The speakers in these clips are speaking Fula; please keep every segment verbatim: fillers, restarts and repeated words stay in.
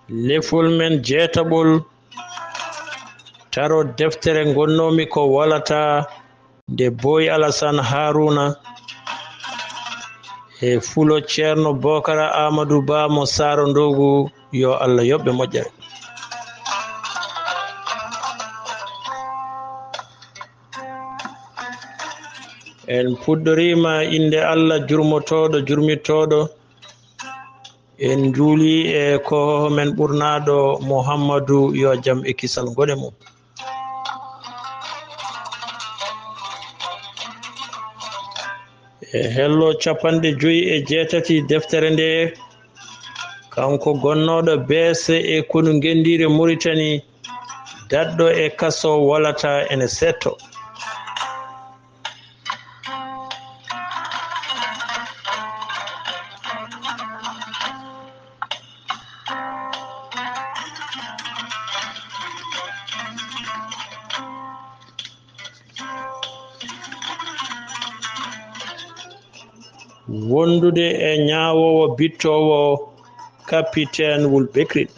Lefol men jeetaɓol, taro deftere ngonnoomi ko wolata nde Boy Alasan Haruna e fulo Ceerno Bokara Amadou Ba mo Saaro Ndogu, yo Allah yoɓ ɓe moƴƴere. En puɗɗoriima innde Allah jurmotooɗo, jurmitooɗo. En njuuli e koohoo men ɓurnaaɗo Muhammadu, yo jam e kisal ngone mum. E hello capanɗe joyi e jeetati deftere nde, kanko gonnooɗo beese e konu ngenndiire Muritani, daɗɗo e kaso wolata ene seetto. Wondude e ñaawoowo bittoowo, Kapiten Wul Bekrin.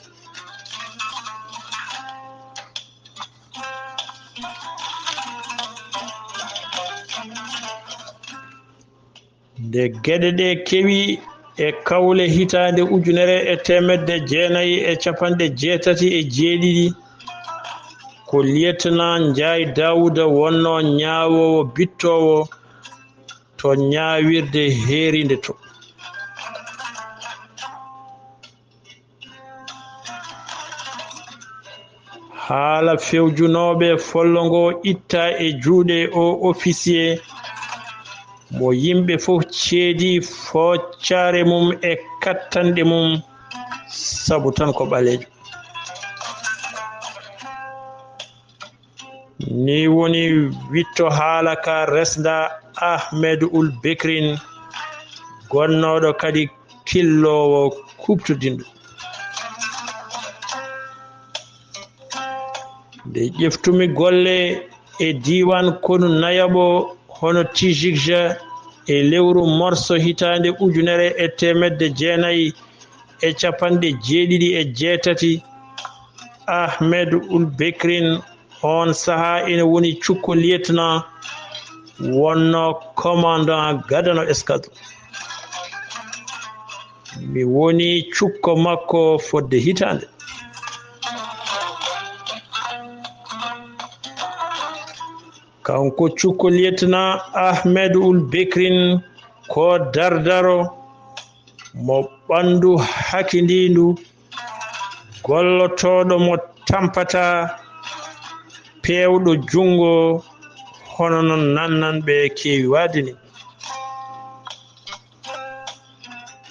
Nde geɗe ɗe kewi e kawle hitaande ujunere e teemedde jeenayi e capanɗe jeetati e jeeɗiɗi, ko Lieutenant Njaay Daawuda wonnoo ñaawoowo bittoowo to ñaawirde heerinde to. Haala fewjunooɓe follo ngo itta e juuɗe o ofisiye mo yimɓe fof ceedi foccaare mum e kattanɗe mum, sabu tan ko ɓaleejo. Ni woni witto haala ka resnda Ahmed Ul Bekrin, gonnooɗo kadi killoowo kuɓtodinɗo. Nde ƴeftumi golle e diiwaan konu nayaɓo hono Tijikja e lewru morso hitaande ujunere e teemedde jeenayi e capanɗe jeeɗiɗi e jeetati, Ahmed Ul Bekrin, oon sahaa ina woni cukko lieutenant, wonnoo commandant gadano escadron. Mi woni cukko makko fodde hitaande. Kanko cukko lieutenant Ahmed Ul Bekrin ko dardaro mo ɓanndu hakindiindu, gollotooɗo mo tampata, peewɗo junngo, hono no nannanɓe keewi waade ni.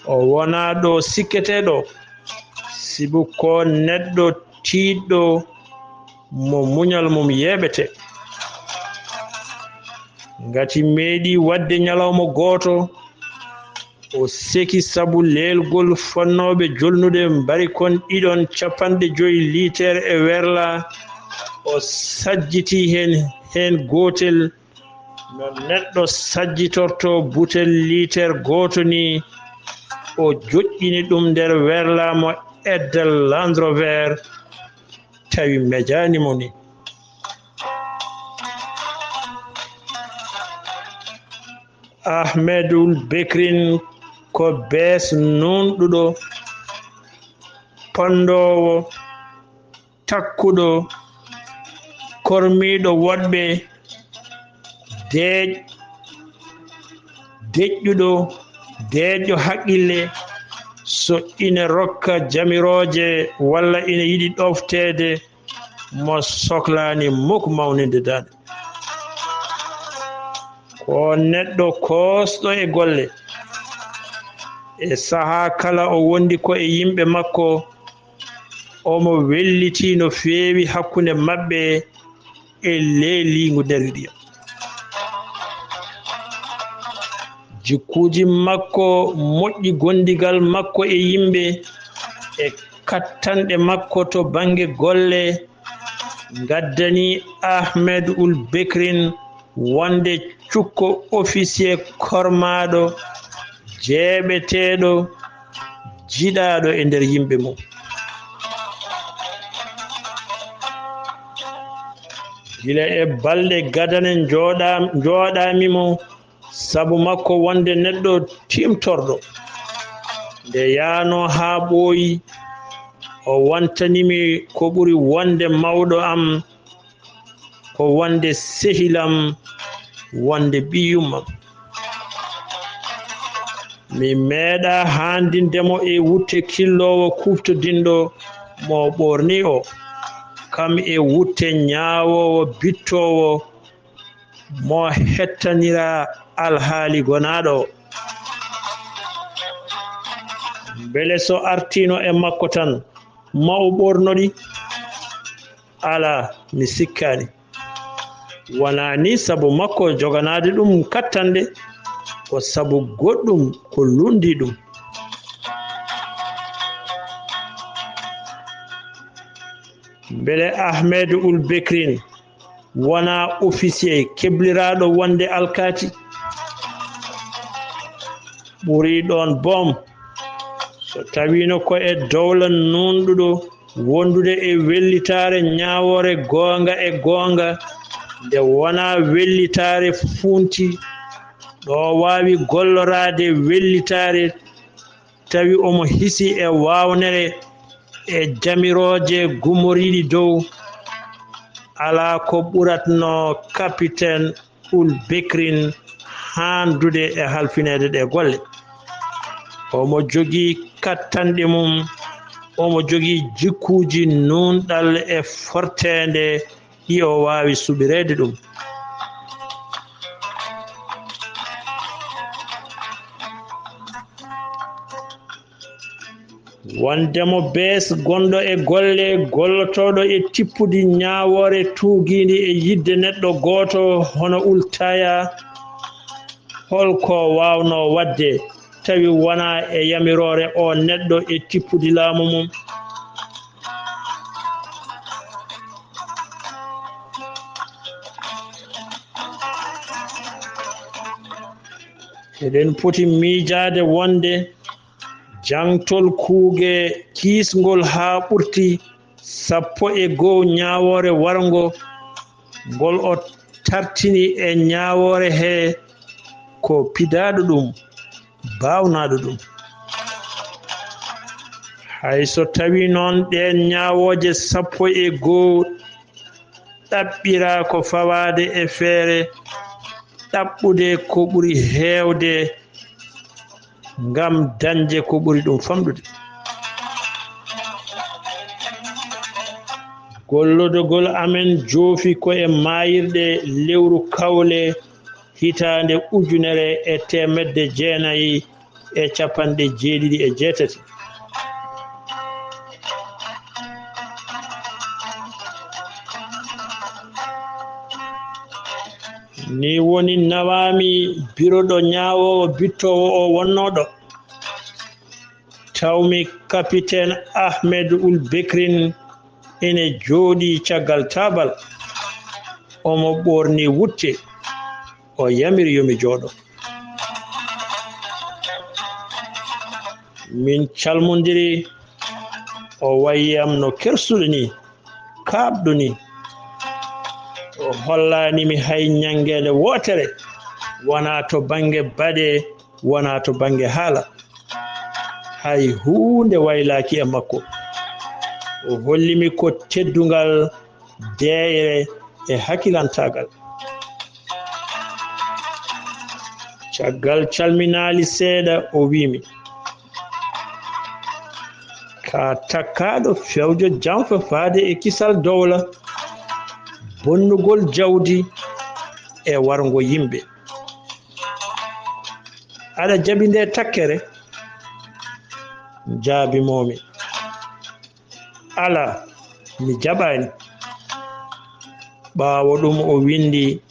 O wonaa ɗo sikketeeɗo, sibu ko neɗɗo tiiɗɗo mo muñal mum yeeɓete. Ngati meeɗi waɗde ñalawma gooto, o seki sabu leelgol fonnooɓe jolnude mbarikon ɗiɗon capanɗe joyi liiter e werla, o sajjiti heen, heen gootel, no neɗɗo sajjitorto butel liiter gooto ni, o joƴƴini ɗum nder werla mo edda Land Rover, tawi mejaani mo ni. Ahmedul Bekrin ko bees nuunɗuɗo, ponndoowo, takkuɗo, kormiiɗo woɗɓe, deeƴ-, deƴƴuɗo, deeƴɗo haqqille, so ine rokka jamirooje walla ine yiɗi ɗofteede, mo soklaani muk mawninde daande. Ko neɗɗo koosɗo e golle. E sahaa kala o wondi ko e yimɓe makko, omo wellitii no feewi hakkunde maɓɓe e leeliingu nder wiɗiya. Jikkuuji makko moƴƴi, gondigal makko e yimɓe e kattanɗe makko to bannge golle ngaddani Ahmed Ul Bekrin wonde cukko ofisiye kormaaɗo, jeeɓeteeɗo, jiɗaaɗo e nder yimɓe mum. Gila e balɗe gadane njooɗa-, njooɗaami mo sabu makko wonde neɗɗo tiimtorɗo. Nde yaanoo haa ɓooyi, o wantani mi ko ɓuri wonde mawɗo am, ko wonde sehil am, wonde ɓiyum am. Mi meeɗaa haandinde mo e wutte killoowo kuuftodinɗo mo ɓoornii o, kam e wutte ñaawoowo bittoowo mo hettaniraa alhaali gonaaɗo o. Mbele so artiino e makko tan, ma o ɓoorno ɗi? Alaa, mi sikkaani. Wonaa ni sabu makko joganaade ɗum kattanɗe, ko sabu goɗɗum ko luutndii ɗum. Mbele Ahmed Ould Bekri wonaa officier kebliraaɗo wonde alkaati? Ɓurii ɗoon boom, so tawiino ko e dowla nuunɗuɗo wondude e wellitaare ñaawoore goonga e goonga, nde wonaa wellitaare fuunti, ɗo waawi golloraade wellitaare, tawi omo hisi e waawnere e jamirooje gumoriiɗi dow, alaa ko ɓuratnoo Kapiten Ould Bekri haandude e halfineede ɗee golle. Omo jogii kattanɗe mum, omo jogii jikkuuji nuunɗal e forteende ɗi o waawi suɓireede ɗum. Wonde mo bees gonɗo e golle, gollotooɗo e tippudi ñaawoore tuugiindi e yiɗde neɗɗo gooto hono Ould Taya, hol ko waawnoo waɗde tawi wonaa e yamiroore oo neɗɗo e tippudi laamu mum? Eɗen poti miijaade wonde jaŋtol kuuge kiisngol haa ɓurti sappo e goo ñaawoore warngo ngol o tartini e ñaawoore hee ko pidaaɗo ɗum, baawnaaɗo ɗum. Hay so tawii noon ɗeen ñaawooje sappo e goo ɗaɓɓiraa ko fawaade e feere ɗaɓɓude ko ɓuri heewde ngam dañde ko ɓuri ɗum famɗude. Gollodogol amen joofi ko e maayirɗe lewru Kawle hitaande ujunere e teemedde jeenayi e cappanɗe jeeɗiɗi e jeetati. Ni woni nawaami biro ɗo ñaawoowo bittoowo o wonnoo ɗo. Tawmi Kapiten Ahmed Ould Bekri ene jooɗii caggal taabal. Omo ɓoornii wutte. O yamiri yo mi jooɗo. Min calmondiri, o wayi am no kersuɗo ni, kaaɓɗo ni. O hollaani mi hay ñanngeende wootere, wonaa to bannge baɗe, wonaa to bannge haala. Hay huunde waylaaki e makko. O holli mi ko teddungal, deeyre e hakilantaagal. Caggal calminaali seeɗa, o wiimi, ka takkaaɗo fewjo janfa faade e kisal dowla, bonnugol jawdi e warngo yimɓe. Aɗa jaɓi nde takkere? Jaabi moomi. Alaa, mi jaɓaani. Ɓaawo ɗum o winndi,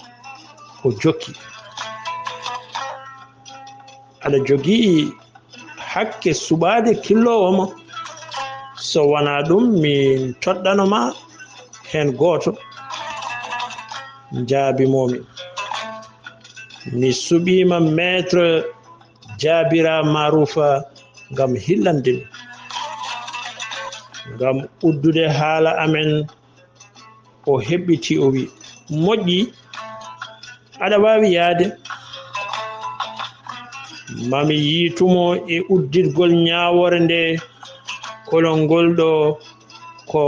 o jokki. Aɗa jogii hakke suɓaade killoowo ma? So wonaa ɗum, min toɗɗano ma heen gooto. Njaabi moomi. Mi suɓiima maître Jaabira Maaruufa ngam hillande mi. Ngam uddude haala amen, o heɓɓitii, o wi, Moƴƴi, aɗa waawi yahde. Mami yiytumo e uddirgol ñaawoore nde, kolol ngol ɗo ko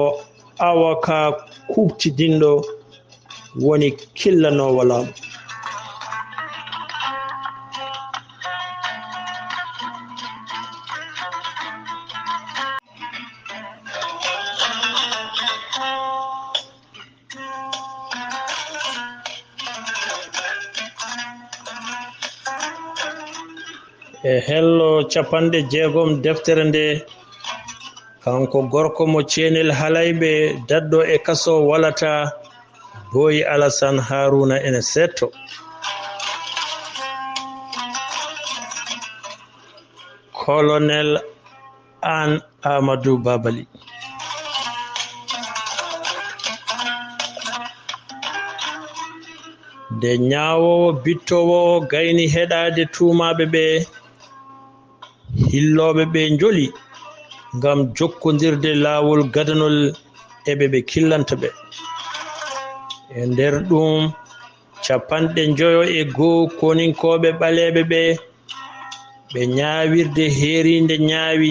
awa ka kuuɓtidinɗo woni killanoowo laamu. E hello capanɗe jeegom deftere nde, kanko gorko mo ceenel halayɓe daɗɗo e kaso walata, Boy Alasan Haruna ene seetto. Colonel Aan Amadou Babali. Nde ñaawoowo bittoowo o gayni heɗaade tuumaaɓe ɓe, hillooɓe ɓe njoli ngam jokkondirde laawol gadanol e ɓe ɓe killanta ɓe. E nder ɗum, capanɗe njoyo e goo koninkooɓe ɓaleeɓe ɓe, ɓe ñaawirde heeriinde ñaawi,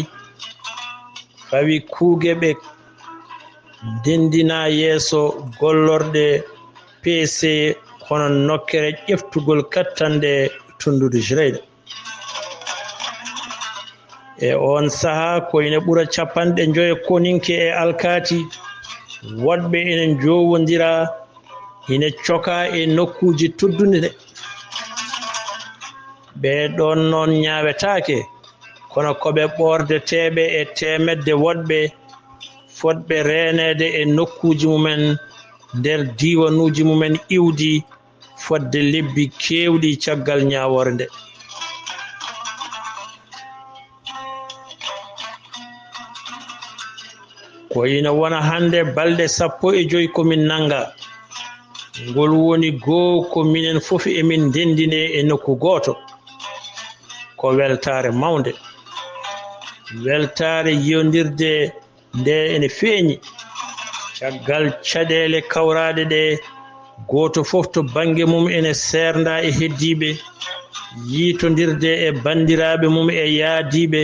fawi kuuge ɓe ndendina yeeso gollorɗe P C, hono nokkere ƴeftugol kattanɗe tunndude Jreyda. E oon sahaa, ko ina ɓura capanɗe njoyo koninke e alkaati, woɗɓe ina njoowondira, ina coka e nokkuuji tedduɗe. Ɓee ɗoon noon ñaawetaake, kono ko ɓe ɓoordeteeɓe e teemedde woɗɓe fotɓe reeneede e nokkuuji mumen nder diiwanuuji mumen iwdi fotde lebbi keewɗi caggal ñaawoore nde. Ko ina wona hannde balɗe sappo e joy ko min nannga. Ngol woni goo ko minen fof emin ndenndinee e nokku gooto. Ko weltaare mawnde. Weltaare yiyondirde nde ene feeñi. Caggal caɗeele kawraaɗe ɗe, gooto fof to bannge mum ene seernda e heddiiɓe, yiytondirde e banndiraaɓe mum e yaadiiɓe,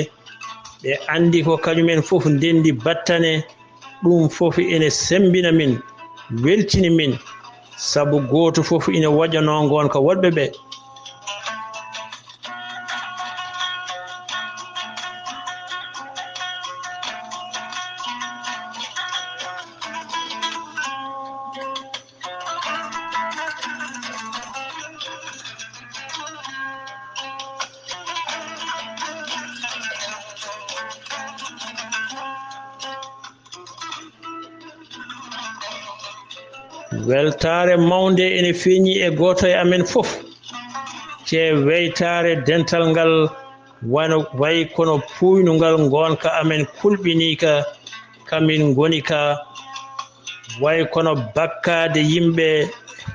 ɓe anndi ko kañumen fof ndenndi battane, ɗum fof ene semmbina min, weltini min, sabu gooto fof ina waƴanoo ngoonka woɗɓe ɓe. Weltaare mawnde ene feeñi e gooto e amen fof, te weytaare dental ngal wano, wayi kono puuynungal ngoonka amen kulɓiniika, ka min ngoni ka, wayi kono bakkaade yimɓe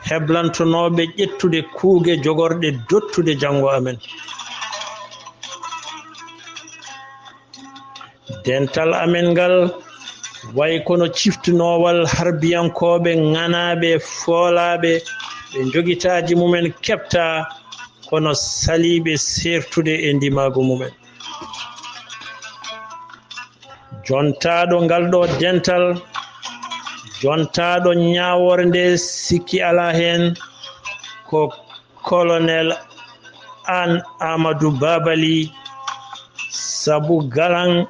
heblantonooɓe ƴettude kuuge jogorɗe dottude janngo amen. Dental amen ngal wayi kono ciftunoowal harbiyankooɓe ŋanaaɓe foolaaɓe, ɓe njogitaaji mumen keɓta, kono saliiɓe seertude e ndimaagu mumen. Jontaaɗo ngal ɗo dental, jontaaɗo ñaawoore nde, sikki alaa heen, ko Colonel Aan Amadou Babali, sabu galan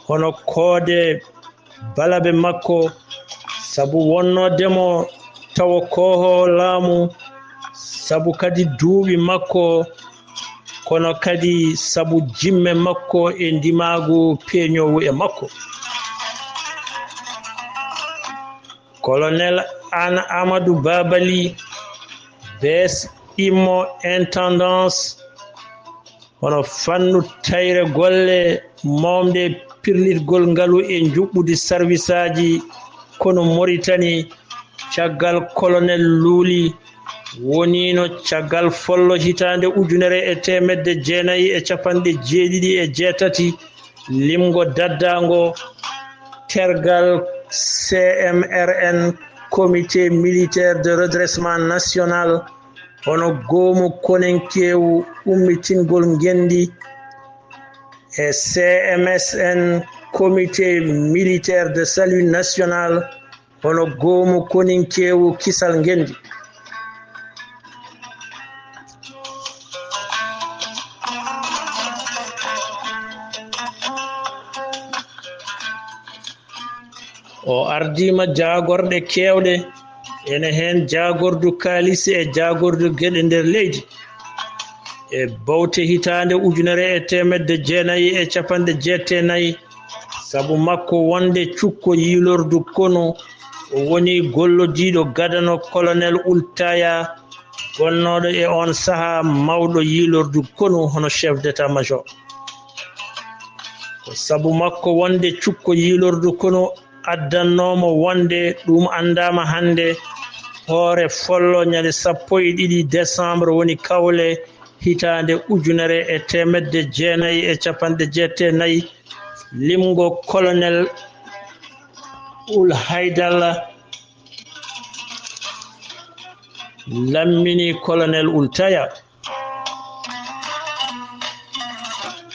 hono koode balabe makko, sabu wonnoodemo tawo koohoowo laamu, sabu kadi duuɓi makko, kono kadi sabu jimme makko e ndimaagu peeñoowu e makko. Colonel Aan Amadou Babali, B S Imo Intendance, hono fannu tayre golle moomde pirlitgol ngalu e njuɓɓudi sarwisaaji kono Moritani, caggal Colonel Luuli woniino caggal follo hitaande ujunere e teemedde jeenayi e capanɗe jeeɗiɗi e jeetati, limgo daddaango tergal C M R N Comité Militaire de Redressement National, hono Goomu Koninkeewu Ummitingol Ngenndi, e C M S N, Comité Militaire de Salut National, hono Goomu Koninkeewu Kisal Ngenndi. O ardiima jaagorɗe keewɗe, ene heen jaagordu kaalisi e jaagordu geɗe nder leydi. E bawte hitaande ujunere e teemedde jeenayi e capanɗe jeetati e nayi, sabu makko wonde cukko yiilordu konu, o woni gollodiiɗo gadano Colonel Ultaya, gonnooɗo e oon sahaa mawɗo yiilordu konu hono chef d'état-major. Ko sabu makko wonde cukko yiilordu konu addannoo mo wonde ɗum anndaama hannde, hoore follo ñande sappo e ɗiɗi décembre woni kawle hitaande ujunere e teemedde jeenayi e capanɗe jeetati e nayi, limgo Colonel Ul Haydalla lammini Colonel Ultaya.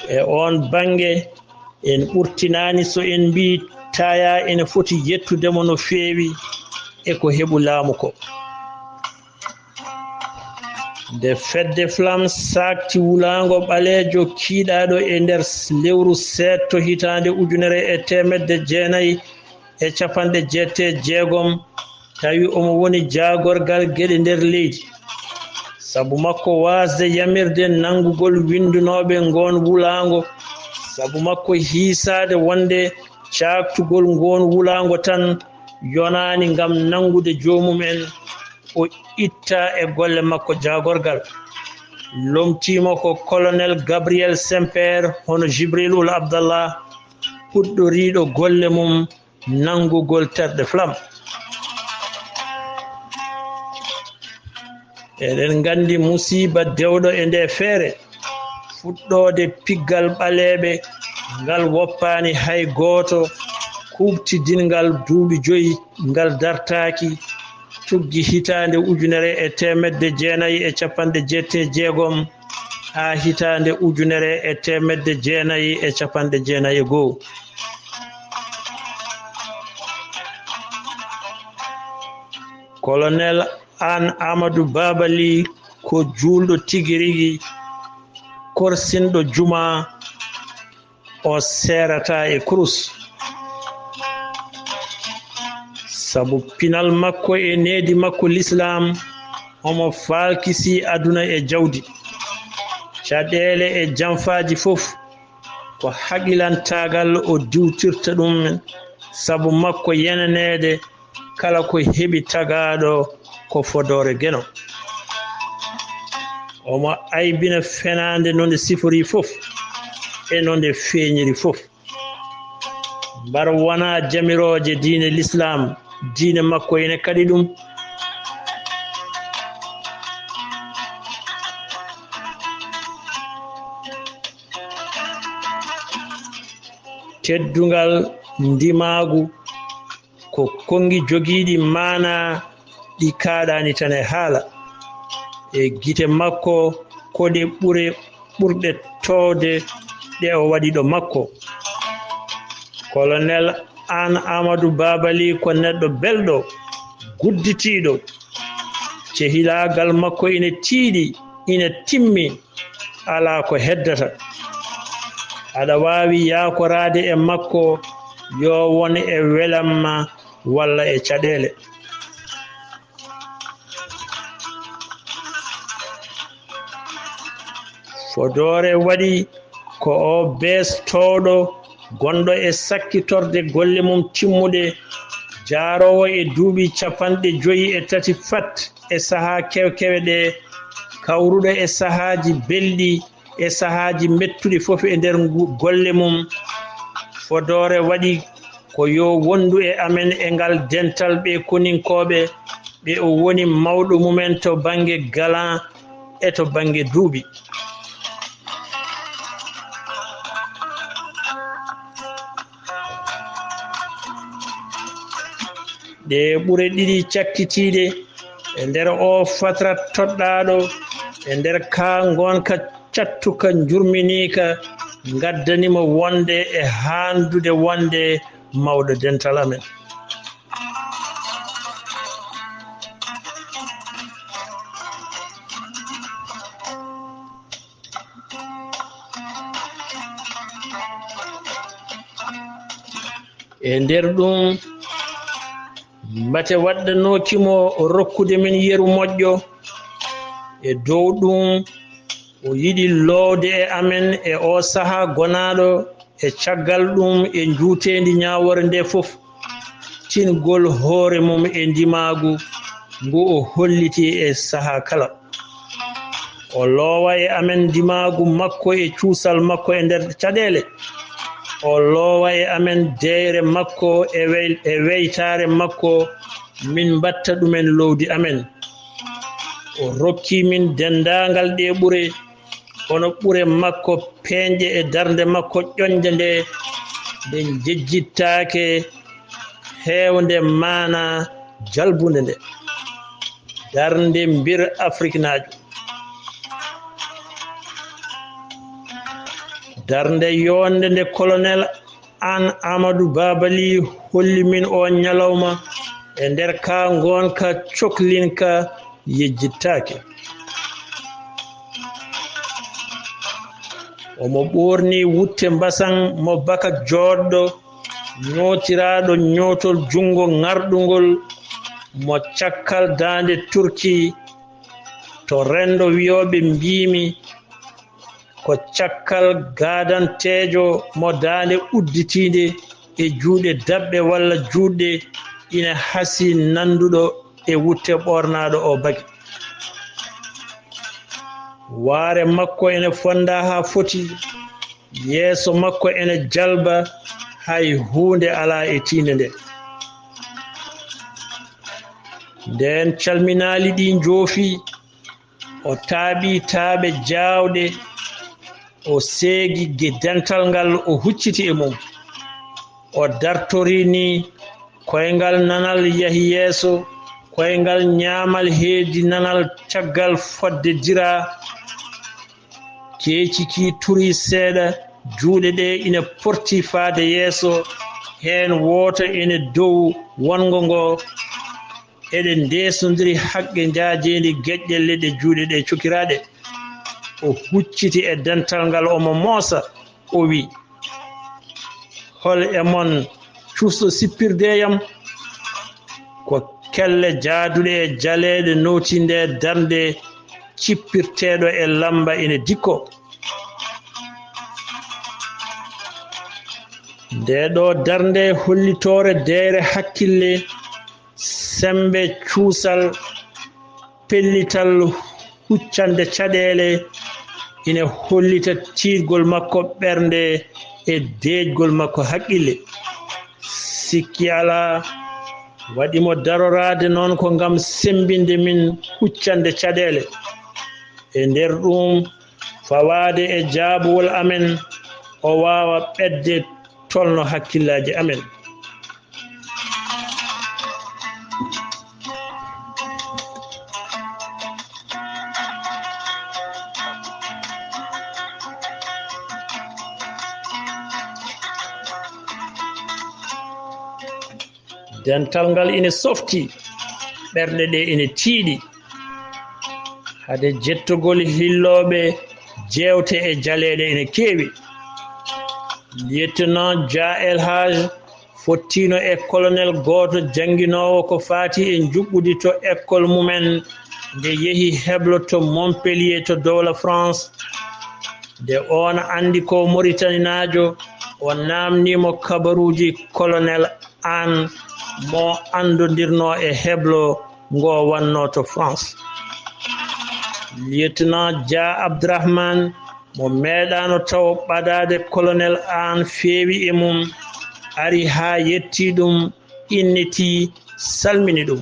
E oon bannge, en ɓurtinaani so en mbii Taya ene foti yettude mo no feewi e ko heɓu laamu ko. Nde fedde Flam saakti wulaango ɓaleejo kiiɗaaɗo e nder lewru seeɗto hitaande ujunere e teemedde jeenayi e capanɗe jeetati e jeegom, tawi omo woni jaagorgal geɗe nder leydi. Sabu makko waasde yamirde nanngugol winndunooɓe ngoon wulaango, sabu makko hiisaade wonde caaktugol ngoon wulaango tan yonaani ngam nanngude joomum en, o itta e golle makko jaagorgal. Lomtiima ko Colonel Gabriel Semper hono Jibril Ul Abdallah, puɗɗoriiɗo golle mum nanngugol terɗe Flam. Eɗen nganndi musiiba dewɗo e nde feere, fuɗɗoode piggal ɓaleeɓe ngal woppaani hay gooto, kuuɓtidinngal duuɓi joyi ngal dartaaki, tuggi hitaande ujunere e teemedde jeenayi e capanɗe jeetati e jeegom haa hitaande ujunere e teemedde jeenayi e capanɗe jeenayi e goo. Colonel Aan Amadou Babali ko juulɗo tigi rigi, korsinɗo jumaa, o seerataa e kurus. Sabu pinal makko e needi makko Lislaam, omo faalkisii aduna e jawdi, caɗeele e jamfaaji fof, ko haqilantaagal o diwtirta ɗum, sabu makko yenaneede kala ko heɓi tagaaɗo ko fodoore Geno. Omo aybina fenaande no nde siforii fof e no nde feeñiri fof. Mbar wonaa jamirooje diine Lislaam, diine makko ene kaɗi ɗum. Teddungal, ndimaagu, ko konngi jogiiɗi maanaa ɗi kaaɗaani tan e haala. E gite makko, ko ɗe ɓure ɓurɗe toowde ɗe o waɗi ɗo makko. Colonel Aan Amadou Babali ko neɗɗo belɗo, gudditiiɗo. Cehilaagal makko ina tiiɗi, ina timmi, alaa ko heddata. Aɗa waawi yaakoraade e makko, yo won e welamma walla e caɗeele. Fodoore waɗi ko o beestooɗo gonɗo e sakkitorde golle mum timmuɗe, jaaroowo e duuɓi capanɗe joyi e tati fat e sahaa kewkewe ɗe, kawruɗo e sahaaji belɗi e sahaaji mettuɗi fof e nder ngu-, golle mum. Fodoore waɗi ko yo wondu e amen e ngal dental ɓe koninkooɓe, ɓe o woni mawɗo mumen to bannge galan e to bannge duuɓi. Ɗe ɓure ɗiɗi cakkitiiɗe e nder oo fatra toɗɗaaɗo, e nder kaa ngoonka cattuka njurminiika, ngaddani mo wonde e haandude wonde mawɗo dental amen. E nder ɗum, mbate waɗdanooki mo rokkude min yeru moƴƴo. E dow ɗum, o yiɗi loowde e amen e oo sahaa gonaaɗo, e caggal ɗum e njuuteendi ñaawoore nde fof, tingol hoore mum e ndimaagu ngu o holliti e sahaa kala. O loowa e amen ndimaagu makko e cuusal makko e nder caɗeele. O loowa e amen deeyre makko e wey-, e weytaare makko, min mbatta ɗumen lowdi amen. O rokki min denndaangal ɗee ɓure, kono ɓure makko peeñɗe e darnde makko ƴoñde nde, nde njejjittaake heewnde maanaa jalbunde nde. Darnde mbir Afriknaajo. Darnde yoonde nde Colonel Aan Amadou Babali holli min oo ñalawma e nder kaa ngoonka coklinka yejjittaake. Omo ɓoorni wutte mbasaŋ mo baka jooɗɗo, ñootiraaɗo ñootol junngo ŋarɗungol mo cakkal daande Turki, to renndo wiyooɓe mbiimi ko cakkal gaadanteejo mo daande udditiinde e juuɗe daɓɓe walla juutɗe, ina hasii nannduɗo e wutte ɓoornaaɗo oo bagi. Waare makko ene fonnda haa foti, yeeso makko ene jalba, hay huunde alaa e tiinde nde. Ndeen calminaali ɗii njoofi, o taaɓi taaɓe jaawɗe, o seegi ge-, dental ngal, o hucciti e mum. O dartori ni koyngal nanal yahi yeeso, koyngal ñaamal heedi nanal caggal fodde dira. Keeci ki turi seeɗa, juuɗe ɗe ina porti faade yeeso, heen wooto ene dow wonngo ngo. Eɗe ndeesondiri haqqe njaajeendi geƴƴelle ɗe juuɗe ɗe cokiraaɗe. O hucciti e dental ngal, omo moosa, o wi: "Hol e mon cuusɗo sippirde e yam?" Ko kelle jaaduɗe e jaleeɗe nooti nde darnde cippirteeɗo e lamba ina dikko. Nde ɗo darnde hollitoore deeyre hakkille, semmbe cuusal, pellital huccande caɗeele, ina hollita tiiɗgol makko ɓernde e deeƴgol makko haqqille. Sikki alaa, waɗi mo daroraade noon ko ngam semmbinde min huccande caɗeele. E nder ɗum, fawaade e jaabuwol amen, o waawa ɓetde tolno hakkillaaji amen. Dental ngal ina softi, ɓerɗe ɗe ina tiiɗi. Hade jettogol hillooɓe, jeewte e jaleeɗe ina keewi. Lieutenant Dia El Hadj fottiino e colonel gooto jannginoowo ko faati e njuɓɓudi to école mumen, nde yehi heblo to Montpellier to dowla France. Nde oon anndi ko Moritaninaajo, o naamnii mo kabaruuji colonel Aan mo anndondirnoo e heblo ngo wannoo to France. Lieutenant Dia Abdrahman, mo meeɗaano taw ɓadaade colonel Aan, feewi e mum, ari haa yettii ɗum, innitii, salmini ɗum.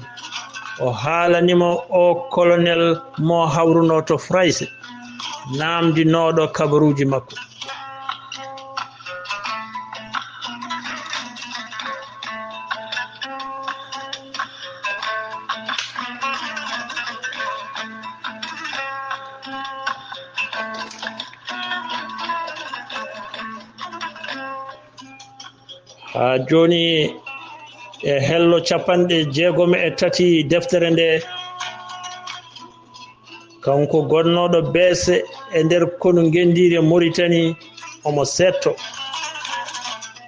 O haalani mo o colonel mo hawrunoo to Farayse, naamndinooɗo kabaruuji makko. Haa jooni, e hello capanɗe jeegom e tati deftere nde, kanko gonnooɗo beese e nder konu ngenndiire Moritani, omo seetto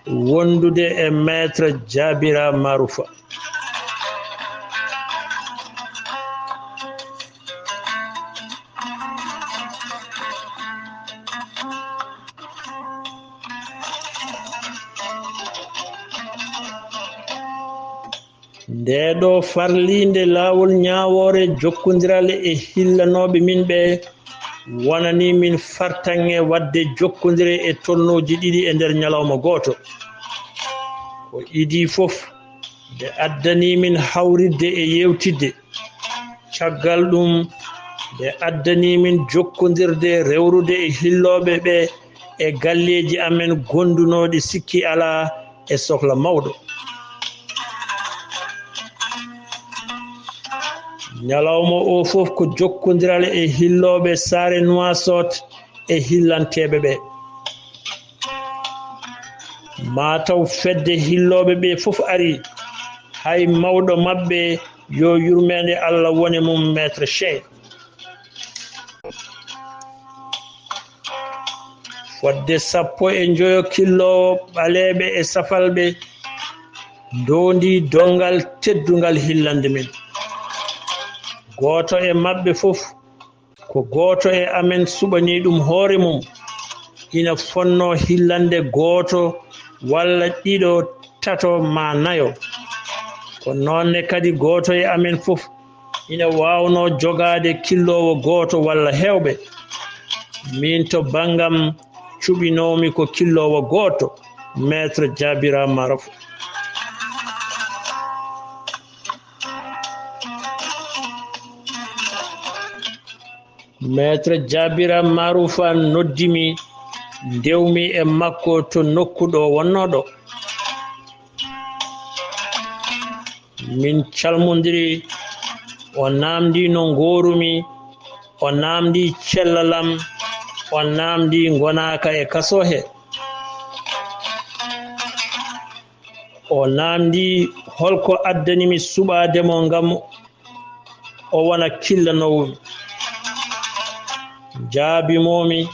wondude e Maître Jaabira Marufa. Ndee ɗoo farliinde laawol ñaawoore jokkondiral e hillanooɓe min ɓe, wonanii min fartaŋŋe waɗde jokkondire e tolnooji ɗiɗi e nder ñalawma gooto. Ko idii fof, ɓe addanii min hawritde e yeewtidde. Caggal ɗum, ɓe addanii min jokkondirde rewrude e hillooɓe ɓe e galleeji amen gondunooɗi sikki alaa e sokla mawɗo. Ñalawma o fof ko jokkondiral e hillooɓe saare Nuwaasot e hillanteeɓe ɓe. Maa taw fedde hillooɓe ɓe fof ari, hay mawɗo maɓɓe, yo yurmeende Allah wone mum, Maître Cheikh. Fodde sappo e njoyo killoowo ɓaleeɓe e safalɓe ndoondi donngal teddungal hillande min. Gooto e maɓɓe fof, ko gooto e amen suɓanii ɗum hoore mum, ina fonnoo hillande gooto walla ɗiɗo, tato maa nayo. Ko noon ne kadi gooto e amen fof ina waawnoo jogaade killoowo gooto walla heewɓe. Miin to banngam cuɓinoomi ko killoowo gooto, Maître Jaabira Marufa. Maître Jaabira Marufa noddi mi, ndewmi e makko to nokku ɗo wonnoo ɗo. Min calmondiri, o naamndi no ngoorumi, o naamndi cellal am, o naamndi ngonaaka e kasoo he. O naamndi hol ko addani mi suɓaade mo ngam o wona killanoowo mi. Njaabii-mi,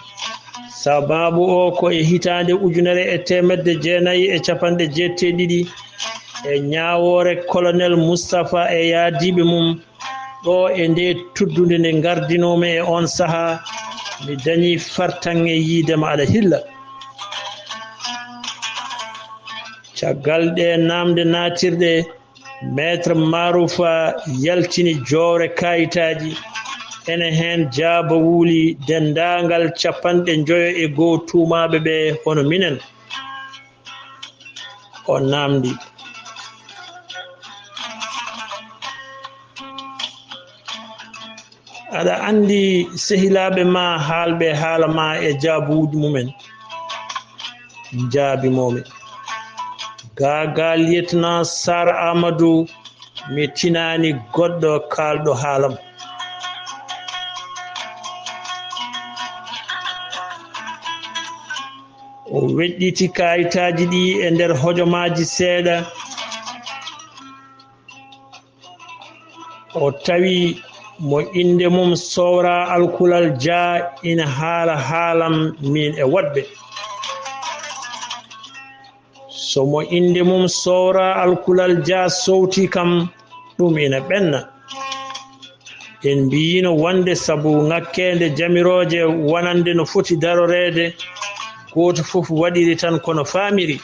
sabaabu o ko e hitaande ujunere e teemedde jeenayi e capanɗe jeetati e ɗiɗi, e ñaawoore Colonel Mustapha e yaadiiɓe mum, ɗo e nde tuddunde nde ngardinoomi e oon sahaa, mi dañii fartaŋŋe yiide ma aɗa hilla. Caggal ɗee naamnde naatirɗe, Maître Marufa yaltini joowre kaayitaaji, ene heen jaaba wuuli denndaangal capanɗe njoyo e goo tuumaaɓe ɓe hono minen. O naamndi. Aɗa anndi sehilaaɓe ma haalɓe haala ma e jaabuuji mumen? Njaabii-mi. Gaa gaa lieutenant Sar Amadou, mi tinaani goɗɗo kaalɗo haalam. O weɗɗiti kaayitaaji ɗi e nder hojomaaji seeɗa. O tawi mo innde mum Sowra Alkulal Jah ina haala haalam miin e woɗɓe. So mo innde mum Sowra Alkulal Jah sowtii kam, ɗum ina ɓenna. En mbiyiino wonde sabu ŋakkeende jamirooje wonande no foti daroreede, gooto fof waɗiri tan ko no faamiri.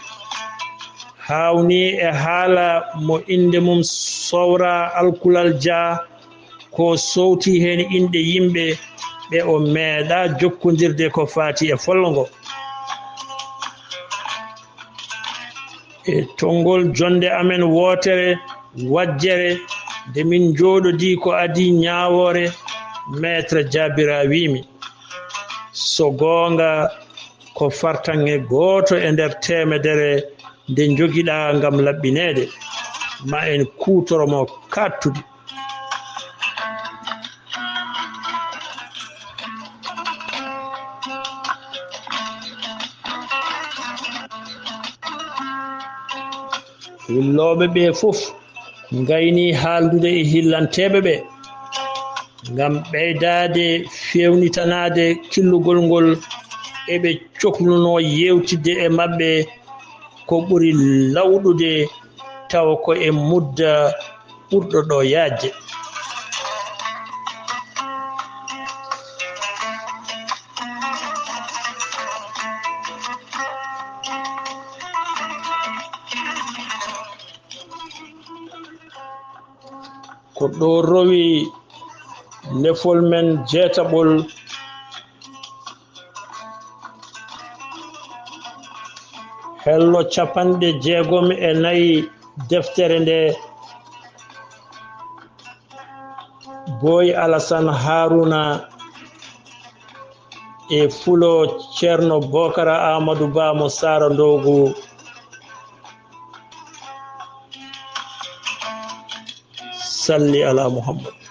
Haawnii e haala mo innde mum Sowra Alkulal Jah, ko sowtii heen inɗe yimɓe ɓe o meeɗaa jokkondirde ko faati e follo ngo. E tonngol jonnde amen wootere, wajjere, nde min njooɗodii ko adii ñaawoore, Maître Jaabira wii-mi, so goonga, ko fartaŋŋe gooto e nder teemedere nde njogiɗaa ngam laɓɓineede, ma en kuutoro mo kaaɗtudi. Wullooɓe ɓe fof ngayni haaldude e hillanteeɓe ɓe ngam ɓeydaade feewnitanaade killugol ngol. Eɓe cokluno yeewtidde e maɓɓe ko ɓuri lawɗude tawa ko e mudda ɓurɗo ɗo yaajde. Ko ɗo rowi lefol men jeetaɓol, hello capanɗe jeegom e nayi deftere nde, Boy Alasan Haruna e fulo Ceerno Bokara Amadou Ba mo Sara Ndogu. Salli ala Muhammad.